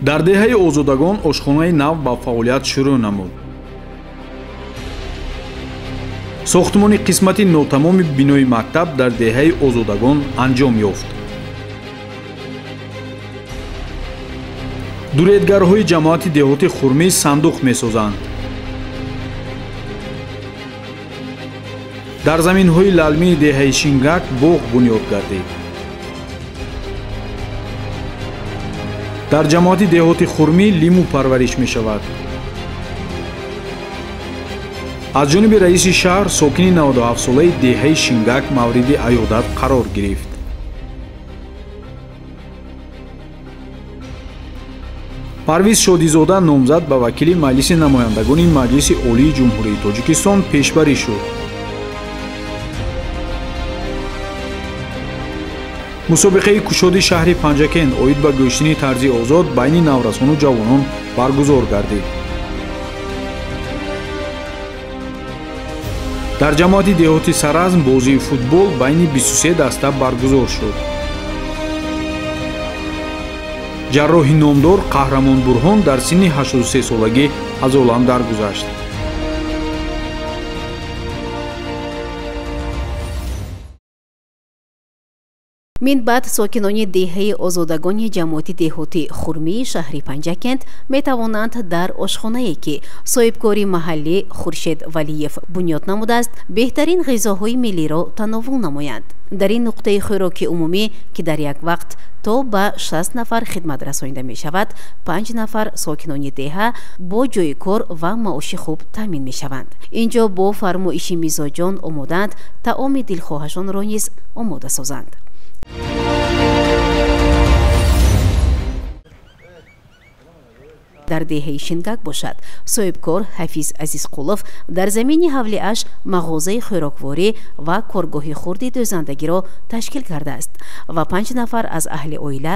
Дар деҳаи Озодагон ошхонаи нав ба фаъолият шурӯъ намуд. Сохтмони қисмати нотамоми бинои мактаб дар деҳаи Озодагон анҷом ёфт. Дуредгарҳои ҷамоати деҳоти Хурмӣ сандуқ месозанд. Дар заминҳои лалмии деҳаи Шингак боғ бунёд гардид. Дар ҷамоати деҳоти Хурмӣ лимӯ парвариш мешавад. Аз ҷониби раиси шаҳр сокини 97-солаи деҳаи Шингак мавриди аёдат қарор гирифт. Парвиз Шодизода номзад ба вакили Маҷлиси намояндагони Маҷлиси Олии Ҷумҳурии Тоҷикистон пешбарӣ шуд. Мусобиқаи кушоди шаҳри Панҷакент оид ба гӯштини тарзи озод байни наврасону ҷавонон баргузор гардид. Дар ҷамоати деҳоти Саразм бозии футбол байни 23 даста баргузор шуд. Ҷарроҳи номдор Қаҳрамон Бурҳон дар синни 83-солагӣ аз олам даргузашт. Мин баъд сокинони деҳаи Озодагони ҷамоати деҳоти Хурмии шаҳри Панҷакент метавонанд дар ошхонае, ки соҳибкори маҳаллӣ Хуршед Валиев бунёд намудааст, беҳтарин ғизоҳои миллиро тановул намоянд. Дар ин нуқтаи хӯроки умумӣ, ки дар як вақт то ба 60 нафар хидмат расонида мешавад, 5 нафар сокинони деҳа бо ҷойи кор ва маоши хуб таъмин мешаванд. Ин ҷо бо фармоиши мизоҷон омодаанд таоми дилхоҳашонро низ омода созанд. Дар деҳаи Шингак бошад, соҳибкор Ҳафиз Азизқулов дар замини ҳавлиаш мағозаи хӯрокворӣ ва коргоҳи хурди дӯзандагиро ташкил кардааст ва 5 нафар аз аҳли оила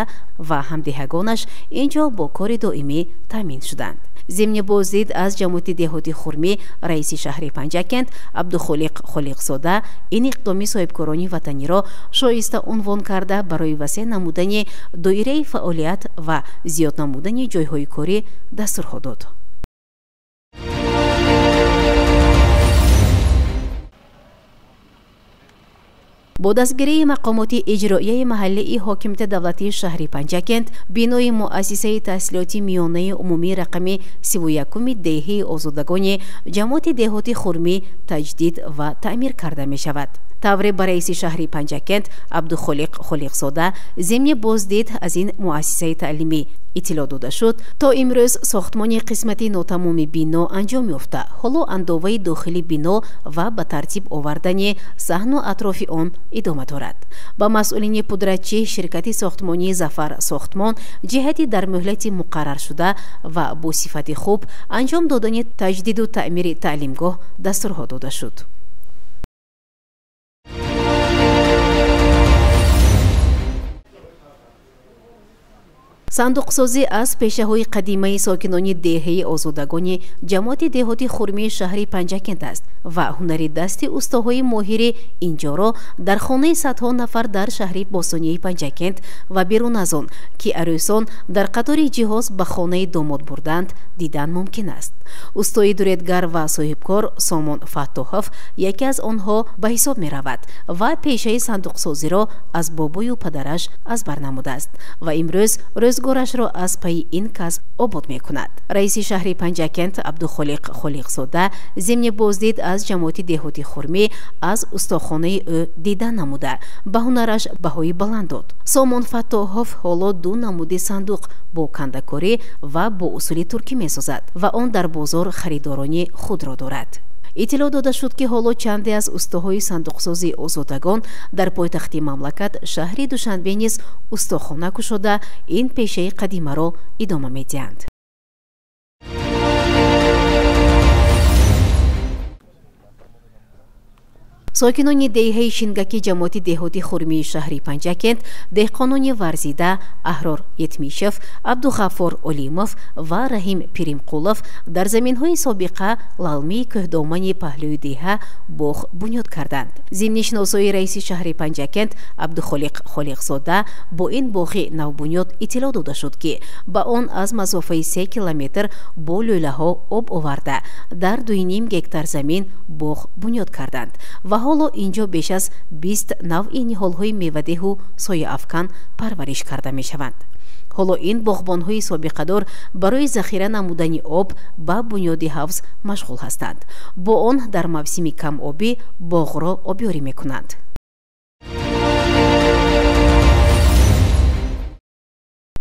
ва ҳамдеҳагонаш ин ҷо бо кори доимӣ таъмин шуданд. Зимни боздид аз ҷамоати деҳоти Хурмӣ раиси шаҳри Панҷакент Абдухолиқ Холиқзода ин иқдоми соҳибкорони ватаниро шоиста унвон карда, барои васеъ намудани доираи фаъолият ва зиёд намудани ҷойҳои корӣ дастурҳо дод. Бо дастгирии мақомоти иҷроияи маҳаллии ҳокимияти давлатии шаҳри Панҷакент бинои муассисаи таҳсилоти миёнаи умумии рақами 31-уми деҳаи Озодагони ҷамоати деҳоти Хурмӣ таҷдид ва таъмир карда мешавад. Тавре ба раиси шаҳри Панҷакент Абдухолиқ Холиқзода зимни боздид аз ин муассисаи таълимӣ иттилоъ дода шуд, то имрӯз сохтмони қисмати нотамоми бино анҷом ёфта, ҳоло андоваи дохили бино ва ба тартиб овардани саҳну атрофи он идома дорад. Ба масъулини пудратчӣ ширкати сохтмонии Зафар Сохтмон ҷиҳати дар муҳлати муқарраршуда ва бо сифати хуб анҷом додани таҷдиду таъмири таълимгоҳ дастурҳо дода шуд. Сандуқсозӣ аз пешаҳои қадимаи сокинони деҳаи Озодагони ҷамоати деҳоти Хурмии шаҳри Панҷакент аст ва ҳунари дасти устоҳои моҳири инҷоро дар хонаи садҳо нафар дар шаҳри бостонии Панҷакент ва берун аз он, ки арӯсон дар қатори ҷиҳоз ба хонаи домод бурданд, дидан мумкин аст. Устои дуредгар ва соҳибкор Сомон Фаттоҳов яке аз онҳо ба ҳисоб меравад ва пешаи сандуқсозиро аз бобою падараш аз бар намудааст ва имрӯз рӯзгорашро аз пайи ин касб обод мекунад. Раиси шаҳри Панҷакент Абдухолиқ Холиқзода зимни боздид аз ҷамоати деҳоти Хурмӣ аз устохонаи ӯ дида намуда, ба ҳунараш баҳои баланд дод. Сомон Фаттоҳов ҳоло 2 намуди сандуқ бо кандакорӣ ва бо усули туркӣ месозад ва он дар бозор харидорони худро дорад. Иттилоъ дода шуд, ки ҳоло чанде аз устоҳои сандуқсозии Озодагон дар пойтахти мамлакат шаҳри Душанбе низ устохона кушода, ин пешаи қадимаро идома медиҳанд. Сокинони деҳаи Шингаки ҷамоати деҳоти Хурмии шаҳри Панҷакент, деҳқонони варзида Аҳрор Етмишев, Абдуғаффор Олимов ва Раҳим Пиримқулов дар заминҳои собиқа лалмии кӯҳдомани паҳлӯи деҳа боғ бунёд карданд. Зимни шиносоии раиси шаҳри Панҷакент Абдухолиқ Холиқзода бо ин боғи навбунёд иттилоъ дода шуд, ки ба он аз масофаи 3 километр бо лӯлаҳо об оварда дар 2,5 гектар замин боғ бунёд карданд ва ҳоло инҷо беш аз 20 навъи ниҳолҳои мевадеҳу сояафкан парвариш карда мешаванд. Ҳоло ин боғбонҳои собиқадор барои захира намудани об ба бунёди ҳавз машғул ҳастанд. Бо он дар мавсими камобӣ боғро обёрӣ мекунанд.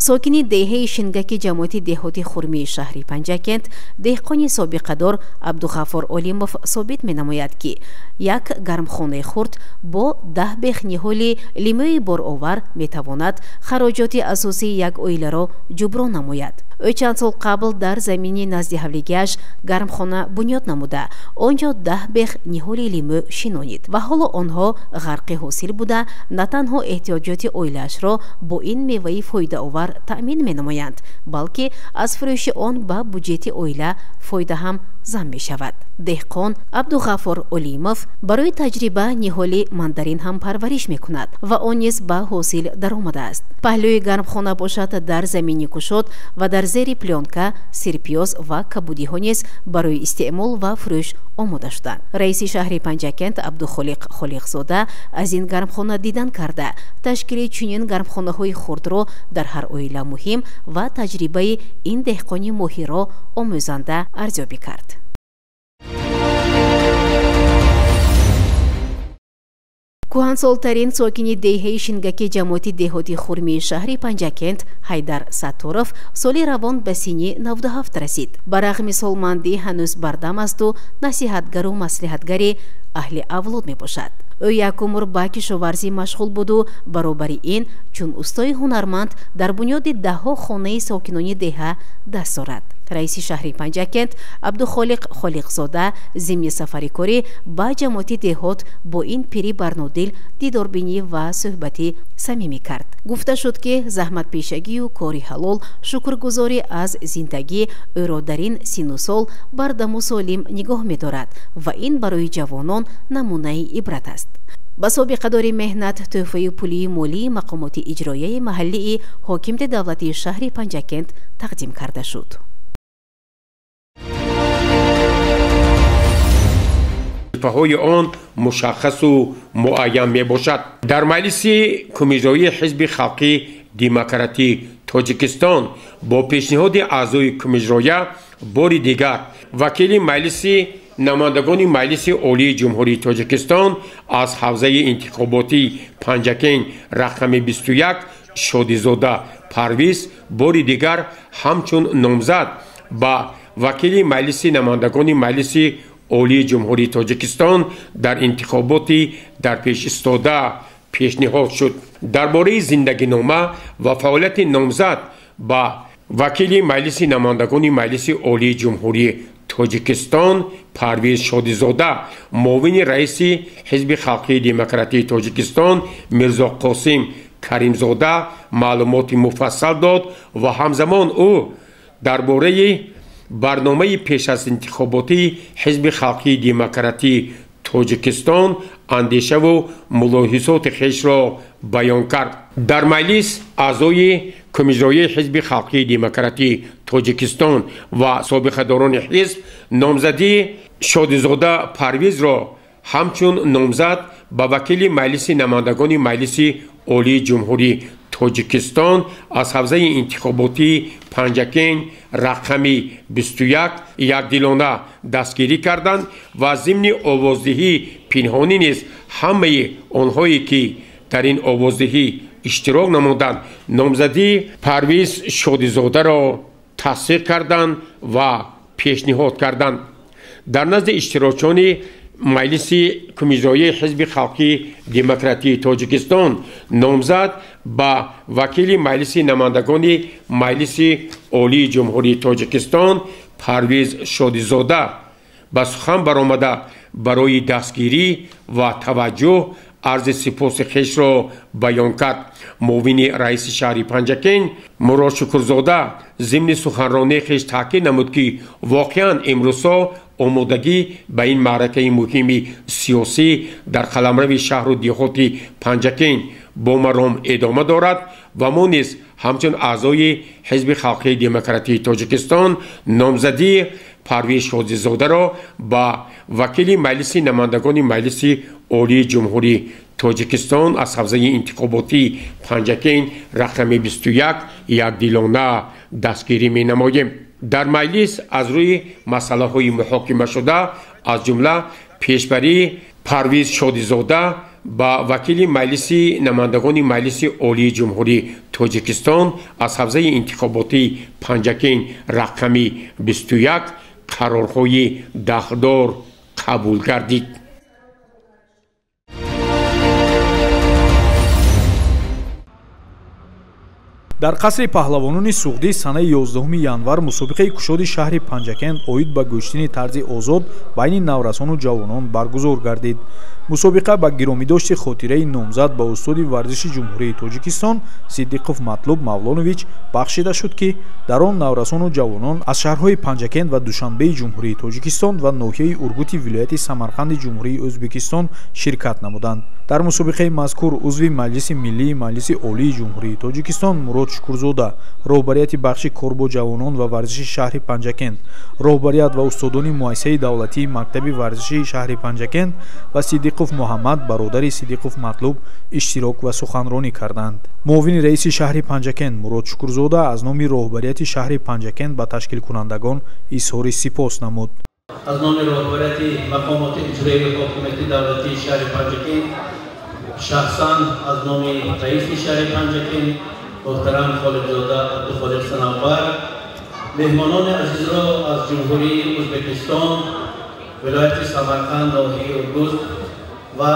Сокини деҳаи Шингаки ҷамоати деҳоти Хурмии шаҳри Панҷакент, деҳқони собиқадор Абдуғаффор Олимов собит менамояд, ки як гармхонаи хурд бо 10 бех ниҳоли лимӯи боровар метавонад хароҷоти асосии як оиларо ҷуброн намояд. Ӯ чанд сол қабл дар замини назди ҳавлигиаш гармхона бунёд намуда, он ҷо 10 бех ниҳоли лимӯ шинонид ва ҳоло онҳо ғарқи ҳосил буда, на танҳо эҳтиёҷоти оилаашро бо ин меваи фоидаовар таъмин менамоянд, балки аз фурӯши он ба буҷети оила фоида ҳам зам мешавад. Деҳқон Абдуғаффор Олимов барои таҷриба ниҳоли мандарин ҳам парвариш мекунад ва он низ ба ҳосил даромадааст. Паҳлӯи гармхона бошад, дар замини кушод ва дар зери плёнка сирпиёз ва кабудиҳо низ барои истеъмол ва фурӯш омода шуданд. Раиси шаҳри Панҷакент Абдухолиқ Холиқзода аз ин гармхона дидан карда, ташкили чунин гармхонаҳои хурдро дар ҳар оила муҳим ва таҷрибаи ин деҳқони моҳирро омӯзанда арзёбӣ кард. Кӯҳансолтарин сокини деҳаи Шингаки ҷамоати деҳоти Хурмии шаҳри Панҷакент Ҳайдар Сатторов соли равон ба синни 97 расид. Ба рағми солмандӣ ҳанӯз бардам асту насиҳатгару маслиҳатгари аҳли авлод мебошад. Ӯ як умр ба кишоварзӣ машғул буду баробари ин чун устои ҳунарманд дар бунёди даҳҳо хонаи сокинони деҳа даст дорад. Раиси шаҳри Панҷакент Абдухолиқ Холиқзода зимни сафари корӣ ба ҷамоати деҳот бо ин пири барнодил дидорбинӣ ва суҳбати самимӣ кард. Гуфта шуд, ки заҳматпешагию кори ҳалол, шукргузорӣ аз зиндагӣ ӯро дар ин сину сол бардаму солим нигоҳ медорад ва ин барои ҷавонон намунаи ибрат аст. Ба собиқадори меҳнат тӯҳфаи пулии молии мақомоти иҷроияи маҳаллии ҳокимияти давлатии шаҳри Панҷакент тақдим карда шуд. Вазифаҳои он мушаххасу муайян мебошад. Дар маҷлиси кумиҷроии Ҳизби халқии демократии Тоҷикистон бо пешниҳоди аъзои кумиҷроя бори дигар вакили маҷлиси намояндагони Маҷлиси Олии Ҷумҳурии Тоҷикистон аз ҳавзаи интихоботии Панҷакент рақами 21 Шодизода Парвиз бори дигар ҳамчун номзад ба вакили Маҷлиси намояндагони Маҷлиси Олии Ҷумҳурии Тоҷикистон дар интихоботи дар пеш истода пешниҳод шуд. Дар бораи зиндагинома ва фаъолияти номзад ба вакили Маҷлиси намояндагони Маҷлиси Олии Ҷумҳурии Тоҷикистон Парвиз Шодизода муовини раиси Ҳизби халқии демократии Тоҷикистон Мирзоқосим Каримзода маълумоти муфассал дод ва ҳамзамон ӯ дар бораи барномаи пеш аз интихоботии Ҳизби халқии демократии Тоҷикистон андешаву мулоҳизоти хешро баён кард. Дар маҷлис аъзои кумиҷроии Ҳизби халқии демократии Тоҷикистон ва собиқадорони ҳизб номзадии Шодизода Парвизро ҳамчун номзад ба вакили Маҷлиси намояндагони Маҷлиси Олии Ҷумҳурии Тоҷикистон аз ҳавзаи интихоботии Панҷакент рақами 21 якдилона дастгирӣ карданд ва зимни овоздиҳии пинҳонӣ низ ҳамаи онҳое ки дар ин овоздиҳӣ иштирок намуданд номзадии Парвиз Шодизодаро тасдиқ карданд ва пешниҳод карданд. Дар назди иштирокчиёни маҷлиси кумиҷроии Ҳизби халқии демократии Тоҷикистон номзад ба вакили Маҷлиси намояндагони Маҷлиси Олии Ҷумҳурии Тоҷикистон Парвиз Шодизода Ба сухан баромада барои дастгирӣ ва таваҷҷӯҳ арзи сипоси хешро баён кард. Муовини раиси шаҳри Панҷакент Мурод Шукрзода зимни суханронии хеш таъкид намуд, ки воқеан имрӯзҳо омодагӣ ба ин маъракаи муҳими сиёсӣ дар қаламрави шаҳру деҳоти Панҷакент бо маром эдома дорад ва мо низ ҳамчун аъзои Ҳизби Халқии Демократии Тоҷикистон номзадии Парвиз Шодизодаро ба вакили Маҷлиси намояндагони Маҷлиси Олии Ҷумҳурии Тоҷикистон аз ҳавзаи интихоботии Панҷакент рақами 21 якдилона дастгирӣ менамоем. Дар маҷлис аз рӯи масъалаҳои муҳокимашуда, аз ҷумла пешбарии Парвиз Шодизода ба вакили Маҷлиси намояндагони Маҷлиси Олии Ҷумҳурии Тоҷикистон аз ҳавзаи интихоботии Панҷакент рақами 21 қарорҳои дахлдор қабул гардид. Дар қасри паҳлавонони Суғдӣ санаи 11 январ мусобиқаи кушоди шаҳри Панҷакент оид ба гӯштини тарзи озод байни наврасону ҷавонон баргузор гардид. Мусобиқа ба гиромидошти хотираи номзад ба устоди варзиши Ҷумҳурии Тоҷикистон Сиддиқов Матлуб Мавлонович бахшида шуд, ки дар он наврасону ҷавонон аз шаҳрҳои Панҷакент ва Душанбеи Ҷумҳурии Тоҷикистон ва ноҳияи Ургути вилояти Самарқанди Ҷумҳурии Ӯзбекистон ширкат намуданд. Дар мусобиқаи мазкур узви Маҷлиси Миллии Маҷлиси Олии Ҷумҳурии Тоҷикистон Мурод Шукрзода, роҳбарияти бахши кор бо ҷавонон ва варзиши шаҳри Панҷакент, роҳбарият ва устодони муассисаи давлатии мактаби варзиши шаҳри Панҷакент ва Сиддиқов Муҳаммад, бародари Сиддиқов Матлуб, иштирок ва суханронӣ карданд. Муовини раиси шаҳри Панҷакент Мурод Шукрзода аз номи роҳбарияти шаҳри Панҷакент ба ташкилкунандагон изҳори сипос намуд. Аз номи роҳбарияти мақомоти иҷроии ҳокимияти давлатии шаҳри Панҷакент, шахсан аз номи раиси шаҳри Панҷакент муҳтарам Холиқзода Абдухолиқ Санавбар, меҳмонони азизро аз Ҷумҳурии Ӯзбекистон, вилояти Самарқанд, ноҳияи Ургут ва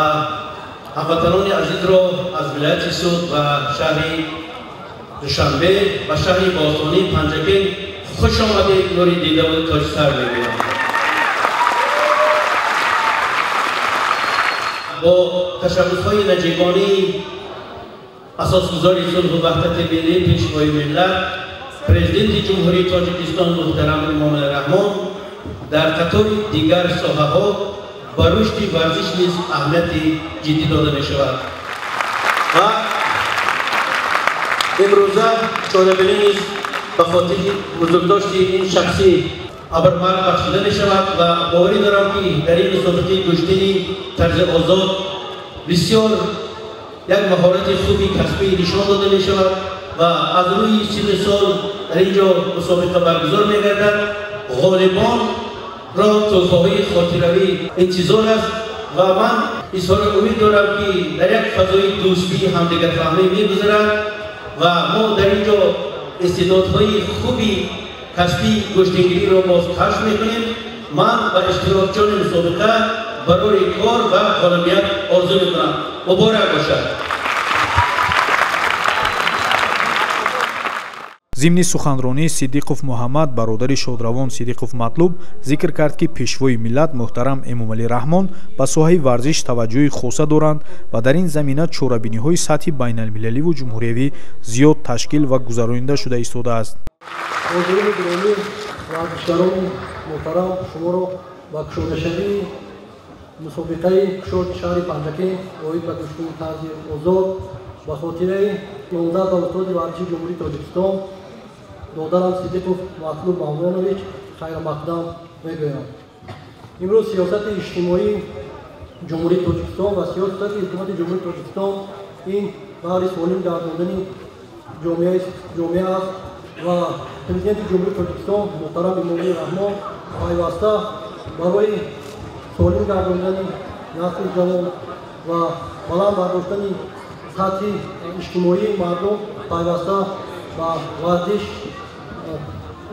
ҳамватанони азизро аз вилояти Суғд ва шаҳри Душанбе ва шаҳри бостонии Панҷакент хуш омадед, нури дидаву тоҷсар мегӯям. Бо ташаббусҳои наҷибонии асосгузори сулҳу ваҳдати миллӣ, Пешвои миллат, Президенти Ҷумҳурии Тоҷикистон муҳтарам Эмомалӣ Раҳмон дар қатори дигар соҳаҳо ба рушди варзиш низ аҳамияти ҷиддӣ дода мешавад ва имрӯза чорабинӣ низ ба хотири бузургдошти ин шахси абармард бахшида мешавад ва боварӣ дорам, ки дар ин мусобиқаи гӯштини тарзи озод бисёр як маҳорати хуби касбӣ нишон дода мешавад ва аз рӯи синну сол дар ин ҷо мусобиқа баргузор мегардад. Ғолибонро тӯҳфаҳои хотиравӣ интизор аст ва ман изҳори умед дорам, ки дар як фазои дӯстӣ ҳамдигарфаҳмӣ мегузарад ва мо дар ин ҷо истеъдодҳои хуби касбии гӯштингириро боз кашф мекунем. Ман ба иштирокчиёни мусобиқа барои кор ва ғолибият орзу мекунам. Муборак бошад. Зимни суханронии Сиддиқов Муҳаммад, бародари шодравон Сиддиқов Матлуб, зикр кард, ки Пешвои миллат муҳтарам Эмомалӣ Раҳмон ба соҳаи варзиш таваҷҷӯҳи хоса доранд ва дар ин замина чорабиниҳои сатҳи байналмилаливу ҷумҳуриявӣ зиёд ташкил ва гузаронида шуда истодааст. Ҳозирони гиромӣ, варзишгарони муҳтарам, шуморо ба кушодашавии мусобиқаи кушоди шаҳри Панҷакент оид ба гӯштини тарзи озод ба хотираи номзад ба устоди варзиши Ҷумҳурии Тоҷикистон додарам Сиддиқов Матлуб Мавлонович хайрмақдам мегӯям. Имрӯз сиёсати иҷтимоии Ҷумҳурии Тоҷикистон ва сиёсати ҳукумати Ҷумҳурии Тоҷикистон ин баҳри солим гардондани ҷомеа аст ва Президенти Ҷумҳурии Тоҷикистон муҳтарам Эмомалӣ Раҳмон пайваста барои солим гардондани насли ҷавон ва баланд бардоштани сатҳи иҷтимоии мардум пайваста ба варзиш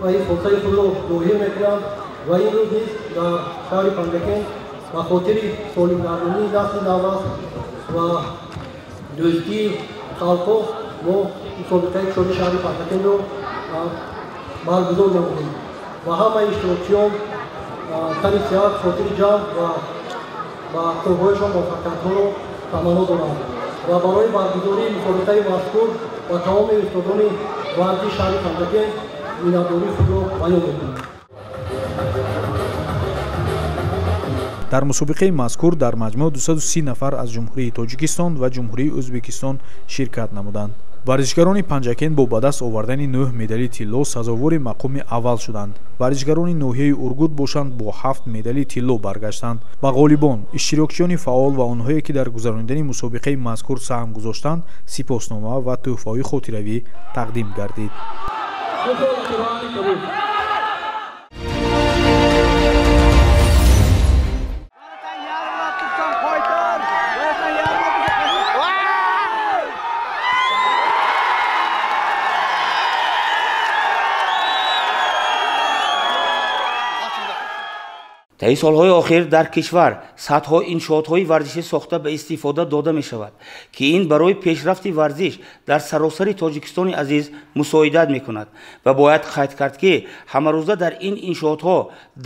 ва ин хосаи худро зоҳир мекунанд ва имрӯз низ дар шаҳри Панҷакент ба хотири солимгардонии насли наврас ва дӯстии халқҳо мо мусобиқаи кушоди шаҳри Панҷакентро баргузор намудем ва ҳамаи иштирокчиён Тани сиҳат, хотири ҷамъ ва ба корҳояшон муваффақиятҳоро таманно дорам ва барои баргузории мусобиқаи мазкур ба тамоми устодони варзиши шаҳри Панҷакент миннатдории худро баён мекунам. Дар мусобиқаи мазкур дар маҷмӯъ 230 нафар аз Ҷумҳурии Тоҷикистон ва Ҷумҳурии Ӯзбекистон ширкат намуданд. Варзишгарони Панҷакент бо ба даст овардани 9 медали тилло сазовори мақоми аввал шуданд. Варзишгарони ноҳияи Ургут бошанд бо 7 медали тилло баргаштанд. Ба ғолибон, иштирокчиёни фаъол ва онҳое ки дар гузаронидани мусобиқаи мазкур саҳм гузоштанд, сипоснома ва тӯҳфаҳои хотиравӣ тақдим гардид. Таи солҳои охир дар кишвар садҳо иншоотҳои варзишӣ сохта ба истифода дода мешавад, ки ин барои пешрафти варзиш дар саросари Тоҷикистони азиз мусоидат мекунад ва бояд қайд кард, ки ҳамарӯза дар ин иншоотҳо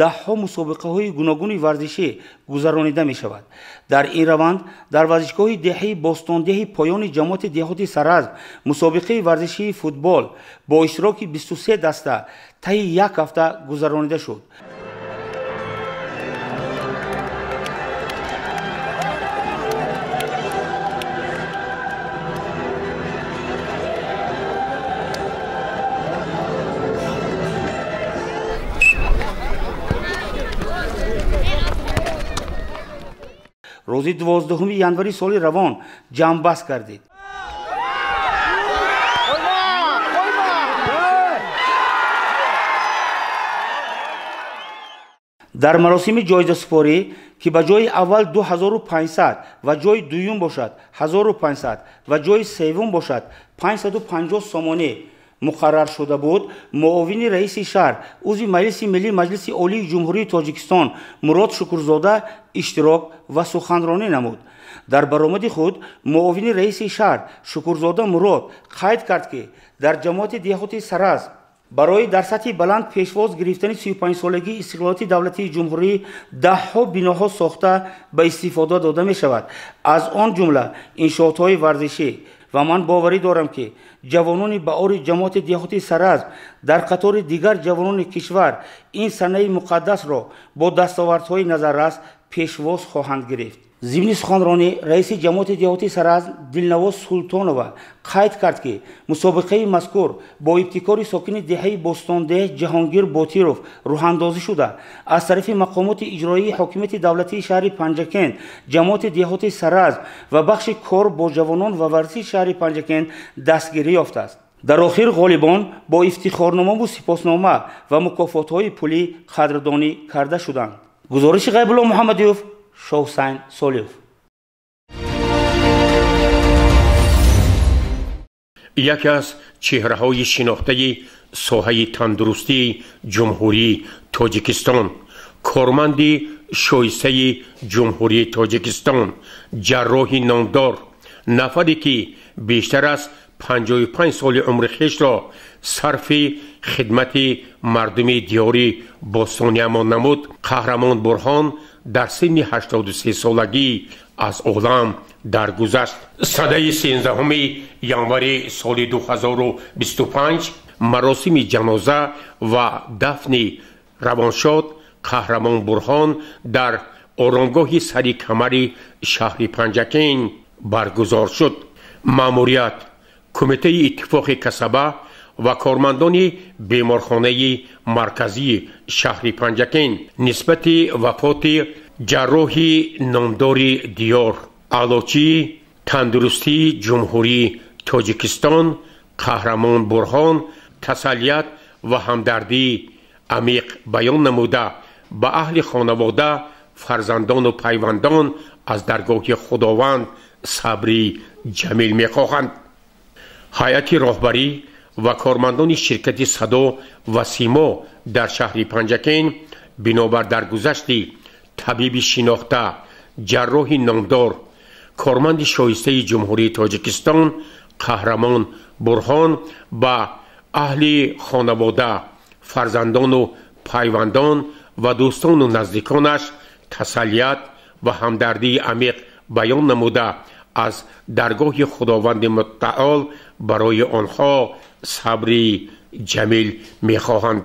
даҳҳо мусобиқаҳои гуногуни варзишӣ гузаронида мешавад. Дар ин раванд дар варзишгоҳи деҳаи Бостондеҳи поёни ҷамоати деҳоти Саразм мусобиқаи варзишии футбол бо иштироки 23 даста таи як ҳафта гузаронида шуд. Рӯзи 12 январи соли равон ҷамъбаст гардид. Дар маросими ҷоизасупорӣ, ки ба ҷои аввал 2500 ва ҷои дуюм бошад 1500 ва ҷои севум бошад 550 сомонӣ муқаррар шуда буд, муовини раиси шаҳр, узви Маҷлиси Миллии Маҷлиси Олии Ҷумҳурии Тоҷикистон Мурод Шукурзода иштирок ва суханронӣ намуд. Дар баромади худ муовини раиси шаҳр Шукурзода Мурод қайд кард, ки дар ҷамоати деҳоти Саразм барои дар сатҳи баланд пешвоз гирифтани 35-солагии истиқлолияти давлатии ҷумҳурӣ даҳҳо биноҳо сохта ба истифода дода мешавад, аз он ҷумла иншоотҳои варзишӣ. Ва ман боварӣ дорам, ки ҷавонони баъори ҷамоати деҳоти Саразм дар қатори дигар ҷавонони кишвар ин санаи муқаддасро бо дастовардҳои назаррас пешвоз хоҳанд гирифт. Зимни суханронӣ раиси ҷамоати деҳоти Саразм Дилнавоз Султонова қайд кард, ки мусобиқаи мазкур бо ибтикори сокини деҳаи Бостондеҳ Ҷаҳонгир Ботиров рӯҳандозӣ шуда, аз тарафи мақомоти иҷроии ҳокимияти давлатии шаҳри Панҷакент, ҷамоати деҳоти Саразм ва бахши кор бо ҷавонон ва варзиши шаҳри Панҷакент дастгирӣ ёфтааст. Дар охир ғолибон бо ифтихорномаву сипоснома ва мукофотҳои пулӣ қадрдонӣ карда шуданд. Гузориши Ғайбулло Муҳаммадиёв, Шоҳусайн Солиев. Яке аз чеҳраҳои шинохтаи соҳаи тандурустии Ҷумҳурии Тоҷикистон, корманди шоистаи Ҷумҳурии Тоҷикистон, ҷарроҳи номдор, нафаре ки бештар аз 55 соли умри хешро сарфи хидмати мардуми диёри бостониямон намуд, Қаҳрамон Бурҳон дар синни 83 солагӣ аз олам даргузашт. Санаи 13 январи соли 2025 маросими ҷаноза ва дафни равоншод Қаҳрамон Бурҳон дар оромгоҳи сари камари шаҳри Панҷакент баргузор шуд. Маъмурият, Кумитаи иттифоқи касаба ва кормандони беморхонаи марказии шаҳри Панҷакент нисбати вафоти ҷарроҳи номдори диёр, аълочии тандурустии Ҷумҳурии Тоҷикистон Қаҳрамон Бурҳон тасаллият ва ҳамдардии амиқ баён намуда, ба аҳли хонавода, фарзандону пайвандон аз даргоҳи Худованд сабри ҷамил мехоҳанд. Ҳайати роҳбарӣ ва кормандони ширкати Садо ва Симо дар шаҳри Панҷакент бинобар даргузашти табиби шинохта, ҷарроҳи номдор, корманди шоистаи Ҷумҳурии Тоҷикистон Қаҳрамон Бурҳон ба аҳли хонавода, фарзандону пайвандон ва дӯстону наздиконаш тасаллият ва ҳамдардии амиқ баён намуда, аз даргоҳи Худованди Мутаол барои онҳо сабри ҷамил мехоҳанд.